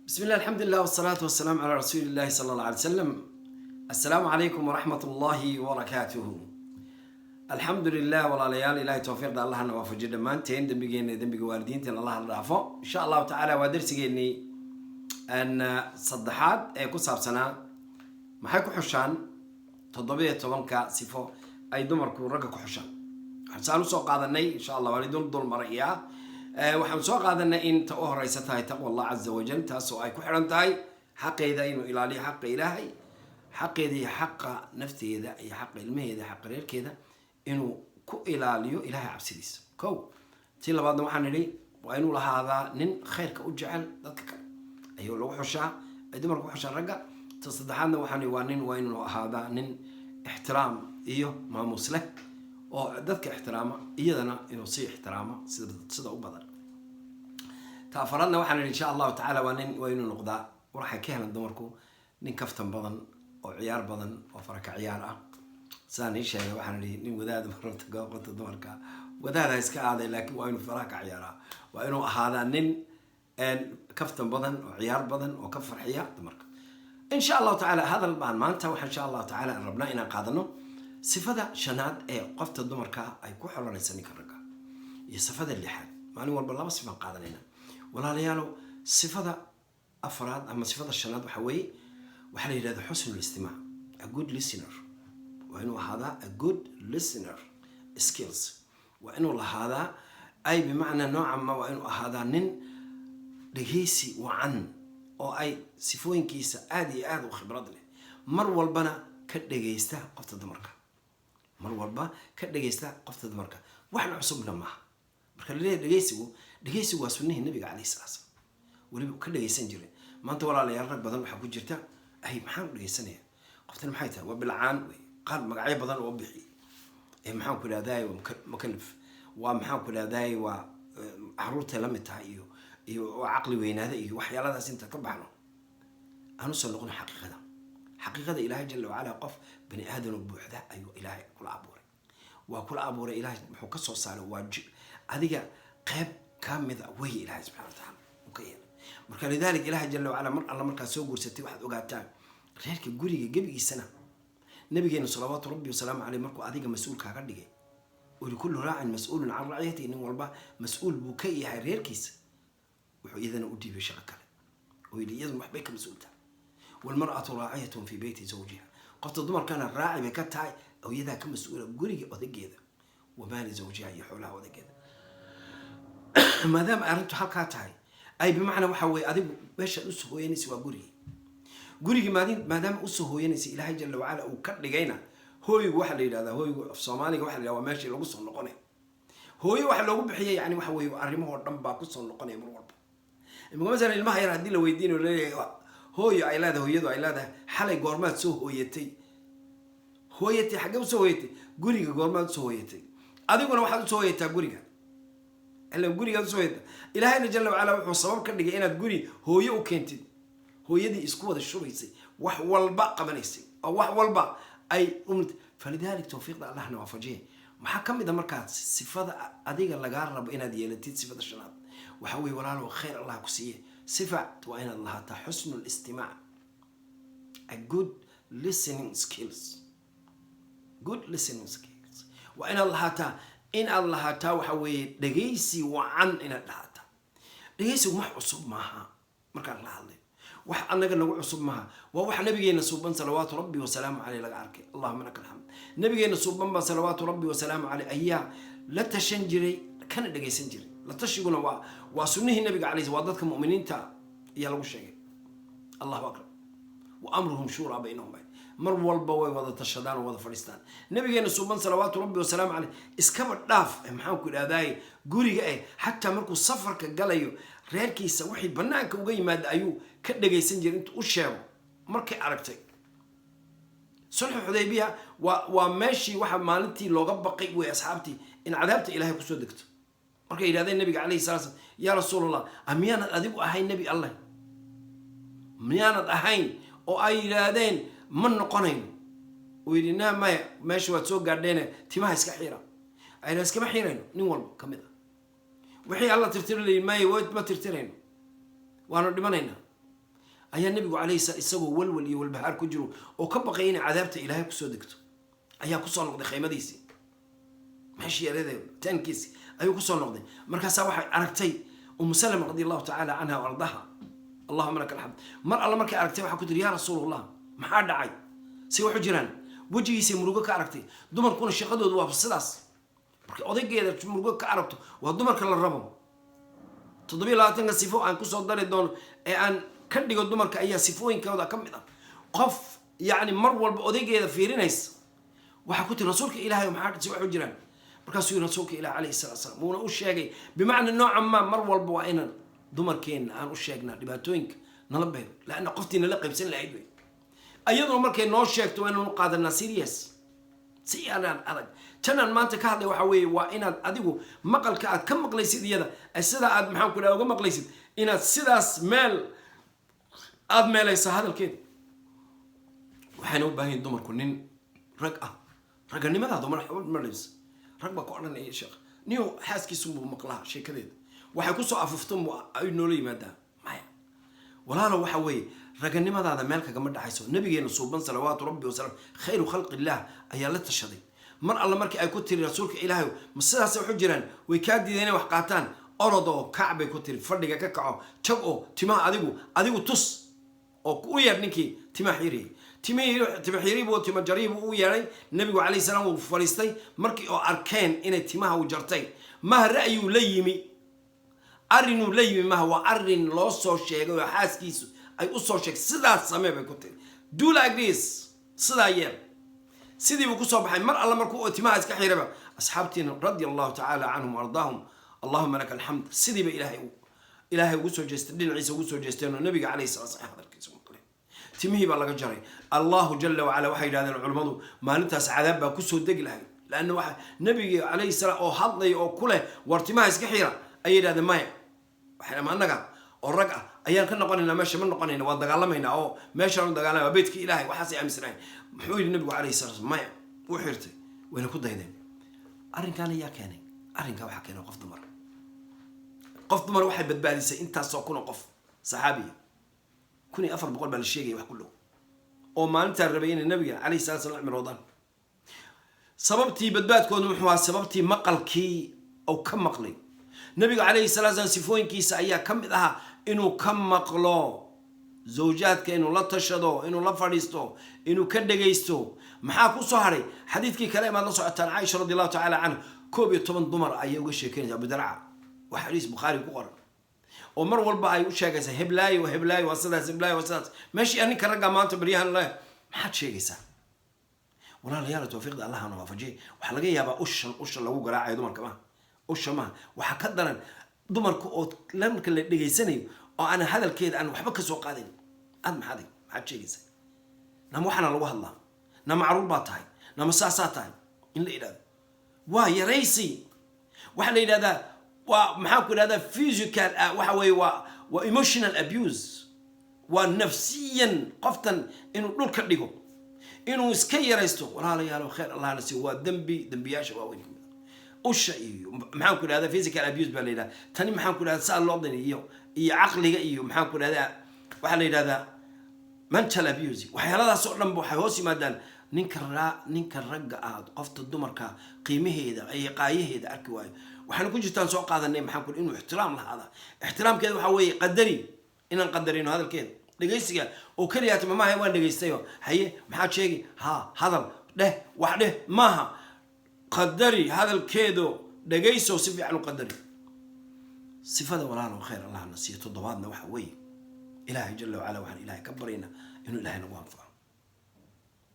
بسم الله، الحمد لله، والصلاة والسلام على رسول الله صلى الله عليه وسلم. السلام عليكم ورحمة الله وبركاته. الحمد لله. Walaalayaal, Ilahay towfiiqda Allahna waafajiyo dhammaanteen, dembigeena iyo dembiga waalidiinteen Allah na dhaafo, insha Allahu tacaala. Waa darsigeennii saddexaad ee ku saabsanaa maxay ku xushaan, 17-ka sifo ay dumarku ragga ku xushaan. Waxaan usoo qaadanay, insha Allah waan idin dul marayaa, waxaan soo qaadanay in ta u horeysa tahay taqwa Allah caza wajal, taasoo ay ku xidhan tahay xaqeeda inuu ilaaliyo, xaqa Ilaahay, xaqeeda iyo xaqa nafteeda iyo xaqa ilmaheeda, xaqa reerkeeda inuu ku ilaaliyo Ilahay cabsidiisa. Ko tii labaadna waxaan nidhi waa inuu lahaadaa nin khayrka u jecel dadka kale ayuu lagu xushaa, ay dumarku ku xushaan ragga. Ta saddexaadna waxaan nidhi waa nin, waa inuu ahaadaa nin ixtiraam iyo maamuus leh oo dadka ixtiraama, iyadana inuu sii ixtiraamo sida u badan. Ta afaraadna waxaan idhi, insha Allahu tacaala, waa nin, waa inuu noqdaa, waxay ka helan dumarku nin kaftan badan oo ciyaar badan oo faraka ciyaar ah. Sidaan ii sheegay, waxaan idhi nin wadaad marabta gooqota dumarka, wadaada iska aaday, laakiin waa inuu faraha ka ciyaaraa, waa inuu ahaadaa nin kaftan badan oo ciyaar badan oo ka farxiya dumarka, insha Allahu tacaala. Hadal baan maanta waxaa insha Allahu tacaala aan rabnaa inaan qaadano sifada shanaad ee qofta dumarka ay ku xolanaysa ninka ragga iyo sifada lixaad. Maalin walba laba sifaan qaadanayna, walaalayaalow. Sifada afraad ama sifada shanaad waxa weeye waxaa la yidhahda xusnul istimaac, a good listener. Waa inuu ahaadaa a good listener skills, waa inuu lahaadaa ay bimacnaa noocan ma waa inuu ahaadaa nin dhegeysi wacan oo ay sifooyinkiisa aada iyo aada u khibrad leh, mar walbana ka dhegeysta qofta dumarka, mar walba ka dhegeysta qofta dumarka. Waxna cusubna maaha marka laleeyahay dhegeysigu. Dhegeysigu waa sunnihii Nabiga calayhi salaa slam, weliba ka dhegeysan jiray. Maanta, walaalayaal, rag badan waxaa ku jirta ay maxaan u dhegeysanaya qoftan, maxay tahay, waa bilcaan wey, qaar magacyo badan oo bixi ee maxaan ku idhahdaay, waa mukalif, waa maxaan ku idhahdaay, waa caruurtay la mid tahay iyo waa caqli weynaada iyo waxyaaladaas. Inta ka baxno, aan usoo noqono xaqiiqada. Xaqiiqada, Ilaahay jala wacala qof bani aadam oo buuxda ayuu Ilaahay kula abuuray, waa kula abuuray. Ilaahay muxuu ka soo saaray? Waa adiga qayb ka mid a wey Ilaahay subxana watacaala uu ka yeelay. Marka lidalik, Ilaahay jala wacala mar alla markaad soo guursatay, waxaad ogaataa reerka guriga gebigiisana Nabigeena salawaatu rabbi wasalaamu caleyh markuu adiga mas-uul kaaga dhigay, uli kullu raacin mas-uulun can raciyatihi, nin walba mas-uul buu ka yahay reerkiisa, wuxuu iyadana u dhiibay shaqo kale oo yidhi iyaduna waxbay ka mas-uul tahay: walmar'atu raaciyatun fi beyti zawjiha. Qofta dumarkana raaci bay ka tahay oo iyadaa ka mas-uula guriga odageeda, wamaali zawjiha, iyo xoolaha odageeda. Maadaama arrintu halkaa tahay, ay bimacnaa waxa weye adigu meeshaad usoo hooyanaysa waa gurigii. Gurigii maadaama usoo hooyanaysa, Ilaahay jala wacala uu ka dhigayna hooyigu. Waxaa la yidhahdaa hooyigu, af Soomaaliga waxa la yidhahdaa waa meeshii lagu soo noqonay. Hooyo waxa loogu bixiyay, yani waxa weye arrimahoo dhan baa kusoo noqonaya mar walba. Imika masalan ilmaha yar haddii la weydiinayo, leeyahay hooyo ay leedahay, hooyadu ay leedahay, xalay goormaad soo hooyatay? Hooyatay xaggee usoo hooyatay? Guriga goormaad usoo hooyatay? Adiguna waxaad usoo hooyataa guriga, ila gurigaad usoo hooyataa. Ilaahayna jala wacala wuxuu sabab ka dhigay inaad guri hooyo u keentid, hooyadii isku wada shubaysay, wax walba qabanaysay oo wax walba ay. Falidalik, tawfiiqda Allahna waafajiye. Maxaa ka mid a markaad sifada adiga lagaa rabo inaad yeelatid? Sifada shanaad waxa weye, walaalow, khayr Allah ku siiye, sifa waa inaad lahaataa xusnu listimaac, a good listening skills. Good listening skills waa inaad lahaataa, inaad lahaataa waxa weeye dhegaysi wacan inaad lahaataa. Dhegaysigu wax cusub maaha. Markaan la hadlay, wax annaga nagu cusub maaha, waa wax Nabigeena suuban salawaatu rabbi wasalaamu caleyh laga arkay. Allahuma laka alxamd. Nabigeena suuban baa salawaatu rabbi wasalaamu caleyh ayaa la tashan jiray, kana dhegaysan jiray. La tashiguna waa sunnihii Nabiga calay, waa dadka mu'miniinta ayaa lagu sheegay. Allahu akbar. Wa amruhum shuuraa baynahum, mar walba way wada tashadaan oo wada fadhiistaan. Nabigeena suuban salawaatu rabbi wasalaamu caleyh, iskaba dhaaf maxaan ku idhahdaye guriga, eh, xataa markuu safarka galayo, reerkiisa wixii banaanka uga yimaada ayuu ka dhagaysan jiray intuu u sheego. Markay aragtay sulxu Xudaybiya, waa meeshii waxa maalintii looga baqay wey asxaabtii in cadaabta Ilaahay kusoo degto. Markay yidhahdeen Nabiga calayhi salaa slam: "Yaa Rasuulallah, miyaanad adigu ahayn nebi Allah? Miyaanad ahayn?" Oo ay yidhaahdeen ma noqonayno. Uu yidhi: "Na maya, meesha waad soo gaadheene, timaha iska xiira." Ayna iskama xiirayno. Nin walba ka mid ah wixii Alla tirtiri layihi, maya, ma tirtirayno, waanu dhimanaynaa. Ayaa Nabigu calayhi salaam, isagoo walwal iyo walbahaar ku jiro oo ka baqay inay cadaabta Ilaahay kusoo degto, ayaa kusoo noqday khaymadiisii, meeshii yareede taankiisii ayuu kusoo noqday. Markaasaa waxay aragtay Umu Salama radi Allahu tacaala canha wa ardaha. Allahuma laka alxamd. Mar alla markay aragtay, waxaa ku tiri: "Yaa Rasuulallah, maxaa dhacay? Si waxu jiraan?" Wejigiisay murugo ka aragtay. Dumarkuna shaqadoodu waa sidaas. Marka odaygeeda murugo ka aragto, waa dumarka la rabo. 27-ka sifo aan kusoo dari doono ee aan ka dhigo dumarka ayaa sifooyinkooda ka mid ah qof yacni mar walba odaygeeda fiirinaysa. Waxaa ku tiri: "Rasuulka Ilaahay, maxaa, si waxu jiraan?" Markaasuu yiri Rasuulka Ilaah calayhi salatu salaam, wuuna u sheegay. Bimacna noocan ma mar walba waa inaan dumarkeenna aan u sheegnaa dhibaatooyinka nala beero, laanna qoftii nala qaybsan lahayd wey. Ayaduna markay noo sheegto, waa inaan u qaadanaa serious, si aanaan adag. Tanaan maanta ka hadlay waxaa weeye, waa inaad adigu maqalka aad ka maqlaysid iyada, sida aad, maxaan ku dhaha, uga maqlaysid, inaad sidaas meel aada meelaysa hadalkeeda. Waxayna u baahan yihin dumarku nin rag ah. Ragganimadaadu ma dhibs. Rag baa ku odhanaya: "Sheekh niyo, xaaskiisunbuu maqlaa sheekadeeda, waxay kusoo afuuftan ay noola yimaadaa." Maya walaalo, waxa weeye raganimadaada meel kagama dhacayso. Nabigeena suuban salawaatu Rabbi wasalaam, khayru khalqi illaah, ayaa la tashaday. Mar alla markii ay ku tiri: "Rasuulka Ilaahay, ma sidaas waxu jiraan? Way kaa diideen inay wax qaataan. Orodoo kac," bay ku tiri, "fadhiga ka kaco, jag oo timaha adigu tus oo u yeedh ninkii timaha xiiriyay." Timihii tima xiiribu, tima jariibu u yeedhay. Nabigu calayhi salaam wuu fadhiistay. Markii oo arkeen inay timaha uu jartay, maha ra'yuu la yimi, arrinuu la yimi maha, waa arrin loo soo sheegay oo xaaskiisu ay u soo sheegay. "Sidaas samee," bay ku tiri, "do like this, sidaa yeel." Sidii buu kusoo baxay. Mar alla markuu timaha iska xiraba, asxaabtiina radia Allahu tacaala canhum ardaahum, allahuma laka alxamd, sidiiba Ilaahay ugu soo jeestay, dhinaciisa ugu soo jeesteen oo Nabiga calayhi salatu slam hadalkiisa maqleen. Timihii baa laga jaray. Allahu jala wacala, waxay yidhahdeen culummadu, maalintaas cadaab baa kusoo degi lahay, laanna waxa Nabiga calayhi salaam oo hadlaya oo ku leh: "War timaha iska xira," ayay yidhahdeen: "Maya, waxay annaga oo rag ah ayaan ka noqonaynaa meesha, ma noqonayna, waan dagaalamaynaa oo meeshaan u dagaalamay, waa beytka Ilaahay." Waxaasay aaminsanayn. Muxuu yidhi Nabigu calayhi salaam? Maya, wuu xirtay, wayna ku daydeen. Arrinkan ayaa keenay, arrinkaa waxaa keenay qof dumar. Qof dumar waxay badbaadisay intaasoo kun oo qof saxaabiya, 1400 baa la sheegaya wax ku dhow, oo maalintaa rabay inay Nabiga calayhi salatu salam cimroodaan. Sababtii badbaadkoodu muxuu ahaa? Sababtii maqalkii uu ka maqlay Nabiga calayhi salatu slam. Sifooyinkiisa ayaa ka mid ahaa inuu ka maqlo zawjaadka, inuu la tashado, inuu la fadhiisto, inuu ka dhegaysto. Maxaa ku soo haray? Xadiidkii kale imaad la socotaan, Caaisha radi Allahu tacala canhu, 11 dumar ayay uga sheekeynaysa Abu Darca. Waa xadiis Bukhaari ku qoran, oo mar walba ay u sheegaysaa: "Heblaayo waa heblaayo, waa sidaas, heblaayo waa sidaas." Meeshii ninka ragga maanta baryahan le, maxaad sheegaysaa? Walaalayaal, tawfiiqda Allahana waafajiyay. Waxaa laga yaabaa ushan, usha lagu garaacayo dumarka maha, usha maha. Waxaa ka daran dumarka oo marka la dhegaysanayo oo aan hadalkeeda aan waxba kasoo qaadayn. Aad maxaad sheegaysaa? Nama waxaana lagu hadlaa, nama caruur baa tahay, nama saasaa tahay in la yidhahdo waa yaraysi. Waxaa la yidhahdaa waa, maxaan ku idhahdaa, physical, waxa weeye waa emotional abuse, waa nafsiyan qoftan inuu dhulka dhigo, inuu iska yaraysto. Walaalayaalo, khayr Allahna siiyo, waa dembi dembiyaasha waaweyn kamid ah. Usha iyo, maxaan ku idhahdaa, physical abuse baa la yidhahda. Tani, maxaan ku idhahda, saa loo dani iyo caqliga iyo, maxaan ku idhahdaa, waxaa la yidhahdaa mental abuse. Waxyaaladaas oo dhan ba waxay hoos yimaadaan ninka ragga ah qofta dumarka qiimaheeda iyo qaayaheeda arki waayo. Waxaana ku jirtaan soo qaadanay, maxaan ku, inuu ixtiraam lahaada. Ixtiraamkeeda waxaa weeye qadari, inaan qadarino hadalkeeda. Dhegaysiga oo keliyaata mamaha, "Waan dhegaystayo, haye, maxaad sheegi? Ha hadal dheh, wax dheh," maaha. Qadari hadalkeedo, dhegayso, si fiican u qadari. Sifada, walaalow, khayr Allahna siiyo, toddobaadna waxa weeye, Ilaahay jala wacala waxaan Ilaahay ka baryaynaa inuu Ilaahay nagu anfaco.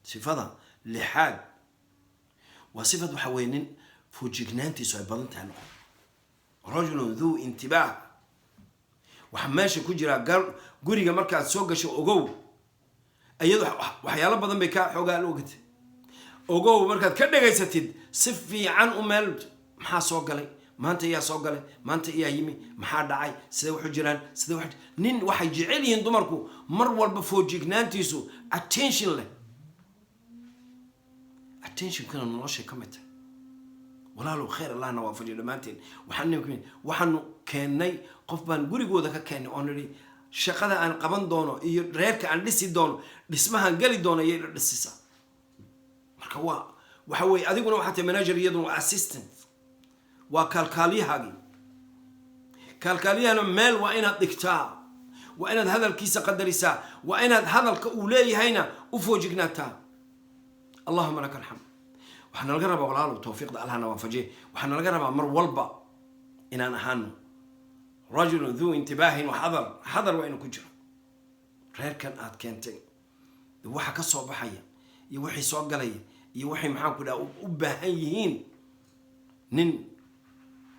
Sifada lixaad waa sifad, waxa weeye nin foojignaantiisu ay badan tahay, noqon rajulun duu intibaah. Waxaa meesha ku jira guriga markaad soo gasho, ogow, iyadu waxyaalo badan bay kaa xoogaa ogatay. Ogow, markaad ka dhegaysatid si fiican u meel, maxaa soo galay maanta, iyaa soo galay maanta, iyaa yimi, maxaa dhacay, sidee waxu jiraan, sidee wax. Nin waxay jecel yihiin dumarku mar walba foojignaantiisu attention leh. Attentionkana noloshay ka mid tahay. Walaalow, khayr Allahna waafajiyo dhammaanteen. Waxaan waxaanu keennay qof baan gurigooda ka keennay oo nidhi Shaqada aan qaban doono iyo reerka aan dhisi doono, dhismahaan geli doono ayay dhisisa. Marka waa waxa weeye, adiguna waxaa tahay manager, iyaduna waa assistant, waa kaalkaaliyahaagii. Kaalkaaliyahana meel waa inaad dhigtaa, waa inaad hadalkiisa qadarisaa, waa inaad hadalka uu leeyahayna u foojignaataa. Allahuma laka alxamd. Waxaa nalaga rabaa, walaalow, tawfiiqda Allahna waafajiye, waxaa nalaga rabaa mar walba inaan ahaano rajulun duu intibaahin wa xadar. Xadar waa inuu ku jiro reerkan aad keentay, waxa ka soo baxaya iyo wixii soo galaya iyo waxay, maxaan ku dhaha, u baahan yihiin. Nin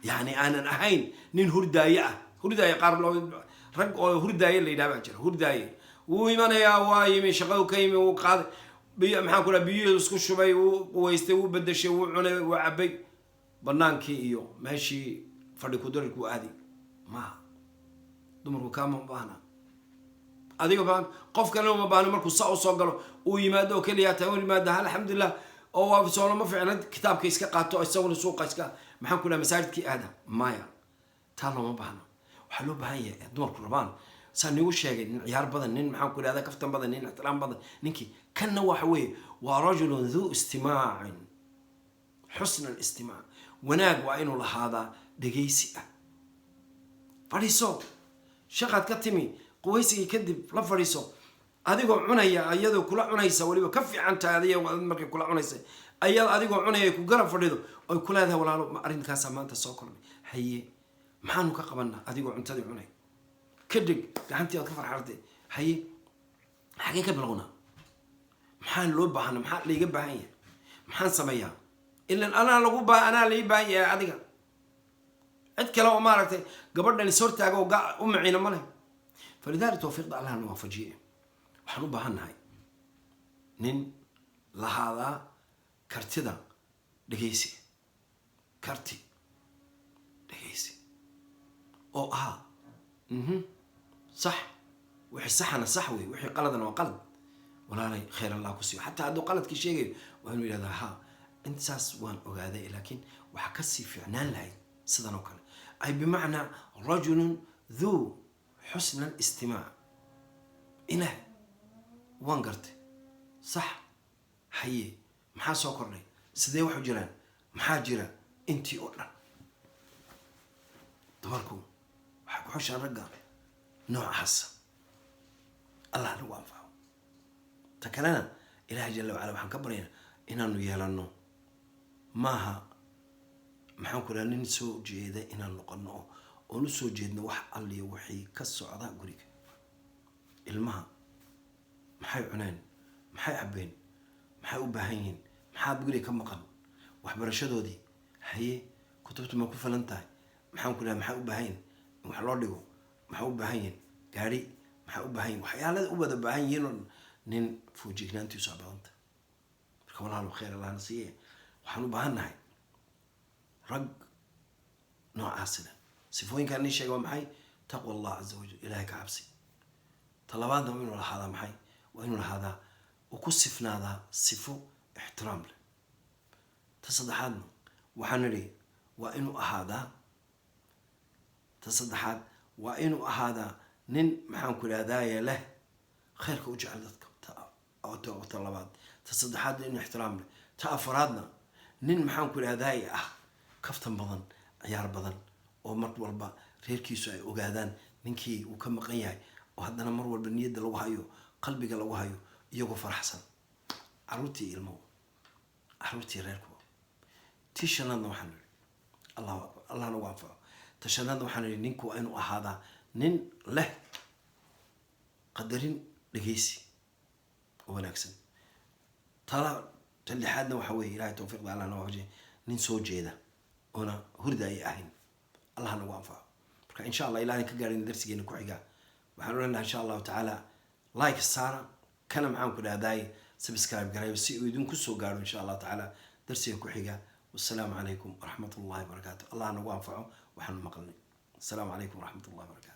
yani aanan ahayn nin hurdaaye ah. Hurdaaye qaar loo rag oo hurdaaye la yidhaha baa jira. Hurdaaye wuu imanayaa, waa yimi, shaqadu ka yimi, wuu qaaday biyo, maxaan ku dhaha, biyuhu isku shubay, wuu quwaystay, wuu bedeshay, wuu cunay, wuu cabay, banaankii iyo meeshii fadhi kudarirku aaday. Maaha, dumarku kaama baahna, adiga baan qof kalena uma baahno. Markuu saa usoo galo, uu yimaado oo keliya taa u yimaado, alxamdulilah, oo waa soolama ficna, kitaabka iska qaato, isaguna suuqa iska, maxaan ku dhaha, masaajidkii aada. Maya, taa looma baahno. Waxaa loo baahan yahay, dumarku rabaan, saa nigu sheegay, nin ciyaar badan, nin, maxaan ku idhahda, kaftan badan, nin ixtiraam badan. Ninkii kanna waxa weeye waa rajulun duu istimaacin, xusna alistimaac, wanaag waa inuu lahaadaa, dhegaysi ah. Fadhiiso, shaqaad ka timi, quwaysigii kadib la fadhiiso, adigoo cunaya, iyadoo kula cunaysa, weliba ka fiican tahay adiga markay kula cunaysa, ayada adigoo cunaya ku garab fadhido, oy ku leedahay: "Walaalo, arrinkaasaa maanta soo kordhay, haye, maxaanu ka qabanaa?" Adigoo cuntadii cunay kadhig, gacantii aad ka farxartay: "Haye, xagee ka bilowna? Maxaan loo baahana? Maxaa laiga baahan yahay? Maxaan sameeyaa?" Ilan anaa lagu ba anaa lai baahan yahay adiga. Cid kale oo maaragtay gabadhan is hortaaga oo u maciina ma leh. Falidalik, tawfiiqda Allahna waafajiye, waxaan u baahan nahay nin lahaadaa kartida dhegaysi, karti dhegaysi oo ah sax. Wixii saxana sax wey, wixii qaladana waa qalad. Walaalay, khayr Allah ku siiyo. Xataa hadduu qaladkii sheegayo, waa inuu yidhahdaa: "Ha, intaas waan ogaaday, laakiin waxaa kasii fiicnaan lahayd sidan oo kale." Ay bimacnaa rajulun dhuu xusna alistimaac. Ilaah, waan gartay, sax, haye, maxaa soo kordhay? Sidee waxu jiraan? Maxaa jira? Intii oo dhan dumarku waxay ku xushaan ragga noocaasa. Allah nagu anfaco. Ta kalena, Ilahay jala wacala waxaan ka baryaynaa inaanu yeelano, maaha, maxaan ku dhaha, nin soo jeeda inaan noqono oo oon usoo jeedno wax alliyo wixii ka socda guriga. Ilmaha maxay cuneen? Maxay cabbeen? Maxay u baahan yihiin? Maxaa guriga ka maqan? Waxbarashadoodii, haye, kutubtu ma ku filan tahay? Maxaan ku dhaha, maxay u baahan yihin in wax loo dhigo? Maxay u baahan yihin gaari? Maxay u baahan yihin? Waxyaalada u wada baahan yihiin oo dhan nin foojignaantiisu aa badanta. Marka walaalo, khayr Allahna siiye, waxaan u baahan nahay rag noocaasina. Sifooyinkaan nin sheega waa maxay? Taqwa Allah caza wajal, Ilahay ka cabsi. Ta labaadna waa inuu lahaadaa maxay? Waa inuu lahaadaa uu ku sifnaadaa sifo ixtiraam leh. Ta saddexaadna waxaan nidhi waa inuu ahaadaa, ta saddexaad waa inuu ahaadaa nin, maxaan ku idhahdaaye, leh khayrka u jecel dadka. Ta labaad, ta saddexaadna inuu ixtiraam leh. Ta afaraadna nin, maxaan ku idhahdaaye, ah kaftan badan, ciyaar badan, oo mar walba reerkiisu ay ogaadaan ninkii uu ka maqan yahay, oo haddana mar walba niyadda lagu hayo, qalbiga lagu hayo, iyagoo faraxsan, caruurtii, ilmuhu, caruurtii, reerkuba. Tii shanaadna waxaan nidhi, Allahu akbar, Allah nagu anfaco, ta shanaadna waxaan nidhi ninku waa inuu ahaadaa nin leh qadarin dhegeysi oo wanaagsan. Tala ta lixaadna waxa weeye, Ilahay tawfiiqda Allah na waafajiya, nin soo jeeda oona hurda ay ahayn. Allah nagu anfaco. Marka insha Allah ilahay ka gaarin darsigeena ku xiga, waxaan odhan lahaa, insha Allahu tacaala, like saara, kana, maxaan ku dhahdaay, subscribe gareeyo si uu idinku soo gaaro, insha Allahu tacaala, darsiga ku xiga. Wassalaamu calaykum waraxmat ullahi wabarakaatu. Allah nagu anfaco waxaanu maqalnay. Asalaamu calaykum waraxmat ullahi wabarakatu.